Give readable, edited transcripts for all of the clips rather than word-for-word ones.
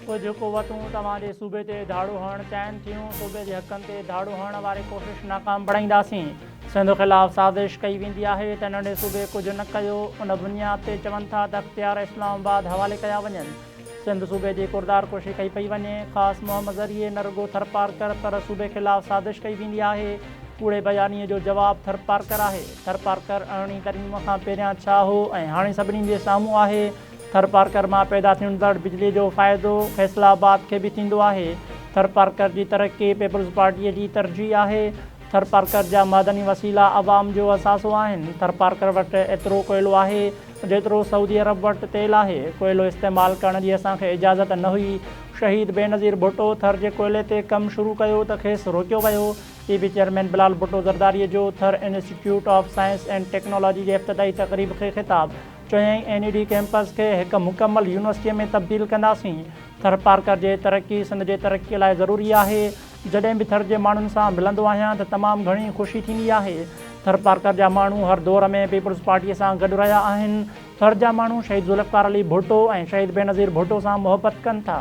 ڪجهه قوتون توهان جي صوبي تي ڌاڙو هڻڻ چاهين ٿيون، صوبي جي حقن تي ڌاڙو هڻڻ واري ڪوشش ناڪام بڻائينداسين، سنڌ خلاف سازش ڪئي ويندي آهي ته ننڍي صوبي ڪجهه نه ڪيو، ان بنياد تي چون ٿا ته اختيار اسلام آباد حوالي ڪيا وڃن، سنڌ صوبي جي ڪردار ڪشي ڪئي پئي وڃي، خاص مهم ذريعي نه رڳو ٿرپارڪر پر صوبي خلاف سازش ڪئي ويندي آهي، ڪوڙي بيانيي جو جواب ٿرپارڪر آهي، ٿرپارڪر ارڙهين ترميم کان پهريان ڇا هو ۽ هاڻي سڀني جي سامهون آهي، ٿرپارڪر مان پيدا ٿيندڙ بجلي جو فائدو فيصل آباد کي به ٿيندو آهي، ٿرپارڪر جي ترقي پيپلز پارٽي جي ترجيح آهي، ٿرپارڪر جا معدني وسيلا عوام جو اثاثو آهن، ٿرپارڪر وٽ ايترو ڪوئلو آهي جيترو سعودي عرب وٽ تيل آهي، ڪوئلو استعمال ڪرڻ جي اسان کي اجازت نه هئي، شهيد بينظير ڀٽو ٿر جي ڪوئلي تي ڪم شروع ڪيو ته کيس روڪيو ويو، P P chairman Bilawal Bhutto Zardari جو Thar institute of science and technology جي افتتاحي تقريب کي خطاب. چيائين اين اي ڊي ڪئمپس کي هڪ مڪمل يونيورسٽيء ۾ تبديل ڪنداسين، ٿرپارڪر جي ترقي سنڌ جي ترقي لاء ضروري آهي، جڏهن به ٿر جي ماڻهن سان ملندو آهيان ته تمام گهڻي خوشي ٿيندي آهي، ٿرپارڪر جا ماڻهو هر دور ۾ پيپلز پارٽيء سان گڏ رهيا آهن، ٿر جا ماڻهو شهيد ذوالفقار علي ڀٽو ۽ شهيد بينظير ڀٽو سان محبت ڪن ٿا.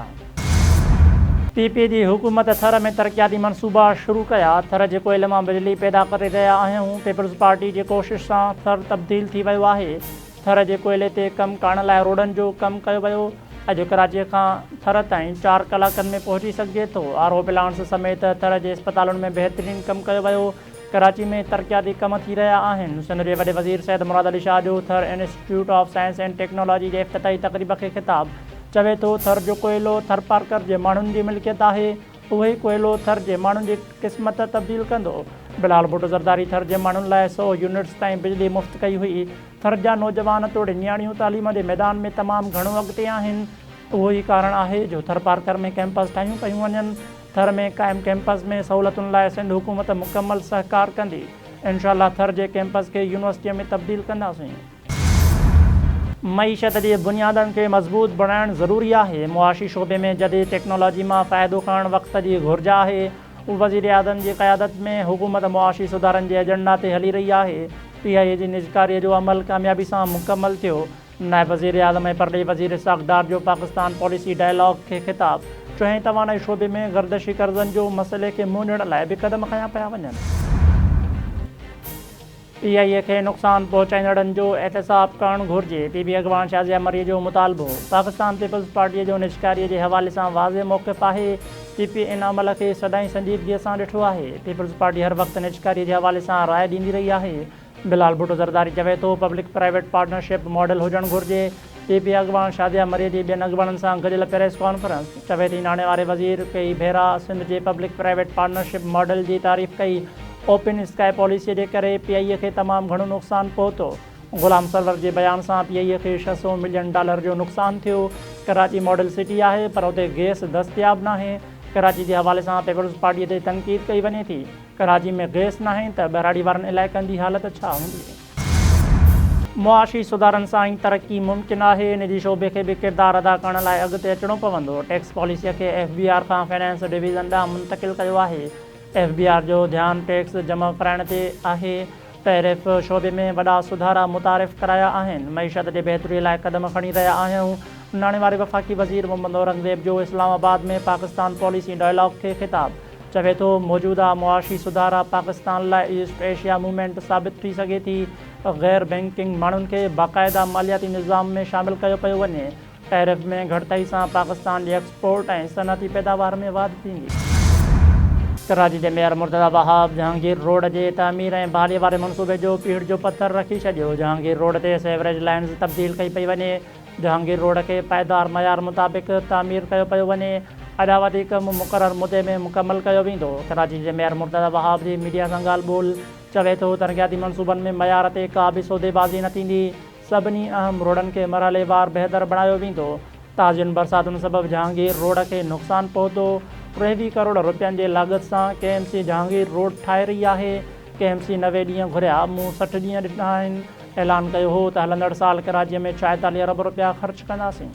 پي پي جي حڪومت ٿر ۾ ترقياتي منصوبا شروع ڪيا، ٿر جي ڪوئلي مان بجلي پيدا ڪري رهيا آهيون، پيپلز پارٽي جي ڪوشش سان ٿر تبديل ٿي ويو آهي، ٿر جي ڪوئلي تي ڪم ڪرڻ لاء روڊن جو ڪم ڪيو ويو، اڄ ڪراچي کان ٿر تائين چار ڪلاڪن ۾ پهچي سگهجي ٿو، آر او پلانٽس سميت ٿر جي اسپتالن ۾ بهترين ڪم ڪيو ويو، ڪراچي ۾ ترقياتي ڪم ٿي رهيا آهن، سنڌ جي وڏي وزير سيد مراد علي شاهه جو Thar institute of science and technology جي افتتاحي تقريب کي خطاب، چوي ٿو ٿر جو ڪوئلو ٿرپارڪر جي ماڻهن جي ملڪيت آهي، اهوئي ڪوئلو ٿر جي ماڻهن جي قسمت تبديل ڪندو، بلاول ڀٽو زرداري ٿر جي ماڻهن لاء سئو يونٽس تائين بجلي مفت ڪئي هئي، ٿر جا نوجوان توڙي نياڻيون تعليم جي ميدان ۾ تمام گهڻو اڳتي آهن، اهو ئي ڪارڻ آهي جو ٿرپارڪر ۾ ڪئمپس ٺاهيون پيون وڃن، ٿر ۾ قائم ڪئمپس ۾ سهولتن لاء سنڌ حڪومت مڪمل سهڪار ڪندي، انشاء الله ٿر جي ڪئمپس کي يونيورسٽيء ۾ تبديل ڪنداسين. معيشت جي بنيادن کي مضبوط بڻائڻ ضروري آهي، معاشي شعبي ۾ جديد ٽيڪنالاجي مان فائدو کڻڻ وقت جي گهرج آهي، وزيراعظم جي قيادت ۾ حڪومت معاشي سڌارن جي ايجنڊا تي هلي رهي آهي، پي آء اي جي نجڪاري جو عمل ڪاميابي سان مڪمل ٿيو، نائب وزيراعظم ۽ پرڏيهي وزير اسحاق ڊار جو پاڪستان پاليسي ڊائلاگ کي خطاب، چيائين توانائي شعبي ۾ گردشي قرضن جو مسئلي کي منهن ڏيڻ لاء به قدم کنيا پيا وڃن. پي آء اي کي نقصان پهچائيندڙن جو احتساب ڪرڻ گهرجي، پي پي اڳواڻ شازيه مري جو مطالبو، پاڪستان پيپلز پارٽي جو نجڪاري جي حوالي سان واضح موقف آهي، پي پي ان عمل کي سدائين سنجيدگي سان ڏٺو آهي، پيپلز پارٽي هر وقت نجڪاري جي حوالي سان راء ڏيندي رهي آهي، بلال ڀٽو زرداري چوي ٿو پبلڪ پرائيويٽ پارٽنرشپ ماڊل هجڻ گهرجي، پي پي اڳواڻ شازيه مري جي ٻين اڳواڻن سان گڏيل پريس ڪانفرنس، چوي ٿي ناڻي واري وزير ڪيئي ڀيرا سنڌ جي پبلڪ پرائيويٽ پارٽنرشپ ماڊل جي تعريف ڪئي، اوپن اسڪائي پاليسي جي ڪري پي آء اي کي تمام گهڻو نقصان پهتو، غلام سرور جي بيان سان پي آء اي کي 600 ملين ڊالر جو نقصان ٿيو، ڪراچي ماڊل سٽي آهي پر اتي گئس دستياب ناهي، ڪراچي جي حوالي سان پيپلز پارٽي تي تنقيد ڪئي وڃي ٿي. ڪراچي ۾ گئس ناهي ته ٻهراڙي وارن علائقن جي حالت ڇا هوندي؟ معاشي سڌارن سان ئي ترقي ممڪن آهي، نجي شعبي کي به ڪردار ادا ڪرڻ لاء اڳتي اچڻو پوندو، ٽيڪس پاليسي کي ايف بي آر کان فنانس ڊويزن ڏانهن منتقل ڪيو آهي، ايف بي آر جو ڌيان ٽيڪس جمع ڪرائڻ تي آهي، ٽيرف شعبي ۾ وڏا سڌارا متعارف ڪرايا آهن، معيشت جي بهتري لاء قدم کڻي رهيا آهيون، ناڻي واري وفاقي وزير محمد اورنگزيب جو اسلام آباد ۾ پاڪستان پاليسي ڊائلاگ کي خطاب. چوي ٿو موجوده معاشي سڌارا پاڪستان لاء ايسٽ ايشيا موومينٽ ثابت ٿي سگهي ٿي، غير بئنڪنگ ماڻهن کي باقاعده مالياتي نظام ۾ شامل ڪيو پيو وڃي، ٽيرف ۾ گهٽتائي سان پاڪستان جي ايڪسپورٽ ۽ صنعتي پيداوار ۾ واڌ ٿيندي. ڪراچي جي ميئر مرتضيٰ وهاب جهانگير روڊ جي تعمير ۽ بحالي واري منصوبي جو پيڙهه جو پٿر رکي ڇڏيو، جهانگير روڊ تي سيوريج لائنز تبديل ڪئي پئي وڃي، جهانگير روڊ کي پائيدار معيار مطابق تعمير ڪيو پيو وڃي، اڏاوتي ڪم مقرر مدي ۾ مڪمل ڪيو ويندو، ڪراچي جي ميئر مرتضيٰ وهاب جي ميڊيا سان ڳالهه ٻولهه، چوي ٿو ترقياتي منصوبن ۾ معيار تي ڪا به سوديبازي نه ٿيندي، سڀني اهم روڊن کي مرحليوار بهتر بڻايو ويندو، تازين برساتن سبب جهانگير روڊ کي نقصان پهتو، 23 ڪروڙ رپين جي لاڳت سان K M C Jahangir road ٺاهي رهي آهي، ڪي ايم سي 90 ڏينهن گهريا، مون 60 ڏينهن ڏنا آهن، اعلان ڪيو هو ته هلندڙ سال ڪراچيء ۾ 46 ارب رپيا خرچ ڪنداسين.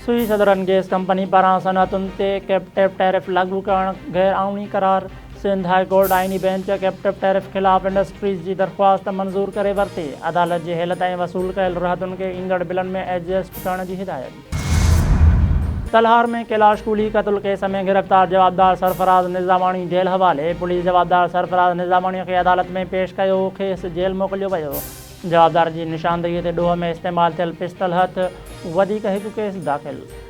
سوئي سدرن گئس ڪمپني پاران صنعتن تي ڪيپٽو ٽيرف لاڳو ڪرڻ غير آئوني قرار، سنڌ هاء ڪورٽ آئيني بينچ ڪيپٽو ٽيرف خلاف انڊسٽريز جي درخواست منظور ڪري ورتي، عدالت جي هيل تائين وصول ڪيل رهتن کي ايندڙ بلن ۾ ايڊجسٽ ڪرڻ جي هدايت. تلهار ۾ ڪيلاش ڪولهي قتل ڪيس ۾ گرفتار جوابدار سرفراز نظاماڻي جيل حوالي، پوليس جوابدار سرفراز نظاماڻي کي عدالت ۾ پيش ڪيو، کيس جيل موڪليو ويو، جوابدار جي نشاندهي تي ڏوهه ۾ استعمال ٿيل پسٽل هٿ، وڌيڪ هڪ ڪيس داخل.